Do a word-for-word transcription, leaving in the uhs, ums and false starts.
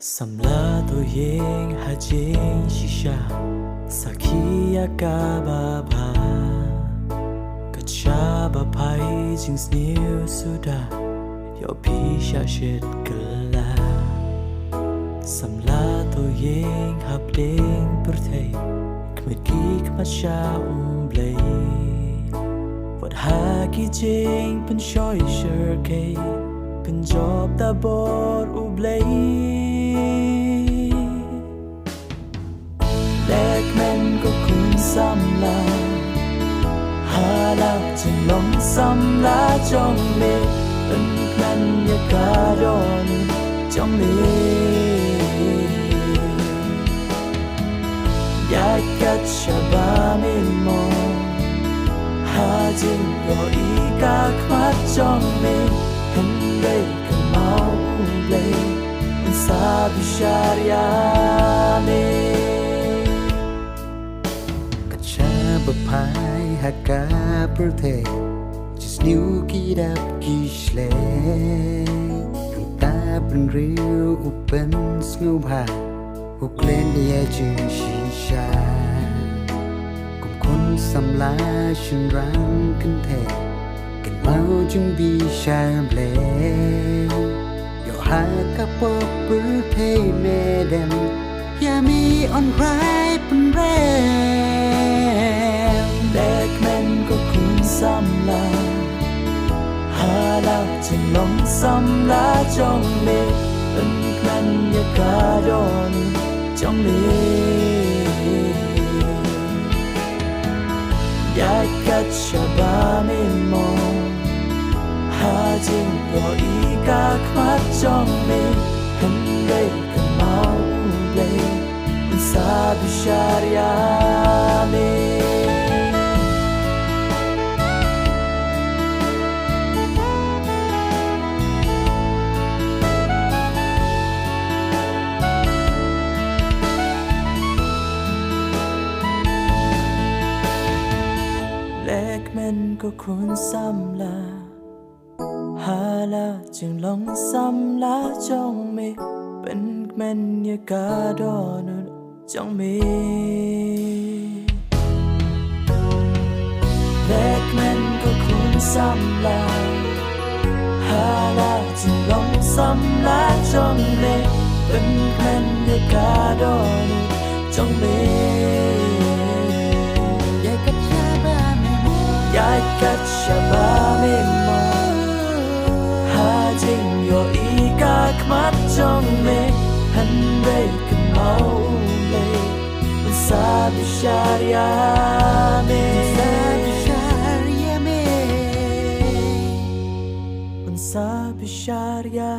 Samla to ïeng ha jingshisha, sakhi ïa kaba bha. Kat shaba phai jingsniew suda, ïoh phi sha shet kylla. Samla to ïeng hapdeng pyrthei, khmih ki khmat sha U Blei. Wat ha ki jingpynshoi syrkhei, pynjop da bor U Blei. Leh kmen ko khun samla, ha la jinglong samla jong me, pynkmen ïa ka dohnud jong me. Ïaid kat shaba me mo, ha jingïohi ka khmat jong me, hynrei kynmaw U Blei, un sa bishar ïa me. Kat shaba phai ha ka pyrthei, jingsniew ki dap ki shlei. Nangta bynriew u pynsngewbha, u klet ïa jingshisha. Kum khun samla shynrang kynthei, kynmaw jingbishar Blei. Ïoh ha ka pop pyrthei me dem, ïa me un rai pynrem. Leh kmen ko khun samla, ha la jinglong samla jong me, pynkmen ïa ka dohnud jong me. Ïaid kat shaba me mo, ha jingïohi ka khmat jong me, hynrei kynmaw U Blei, un sa bishar ïa me. Leh kmen ko khun samla, ha la jinglong samla jong me, pynkmen ïa ka dohnud jong me. Leh kmen ko khun samla, ha la jinglong samla jong me, pynkmen ïa ka dohnud jong me. Ïaid kat shaba me mo, ïaid kat shaba me mo, ha jingïohi ka khmat jong me, hynrei kynmaw U Blei, un sa bishar ïa me. Un sa bishar ïa me. Un sa bishar ïa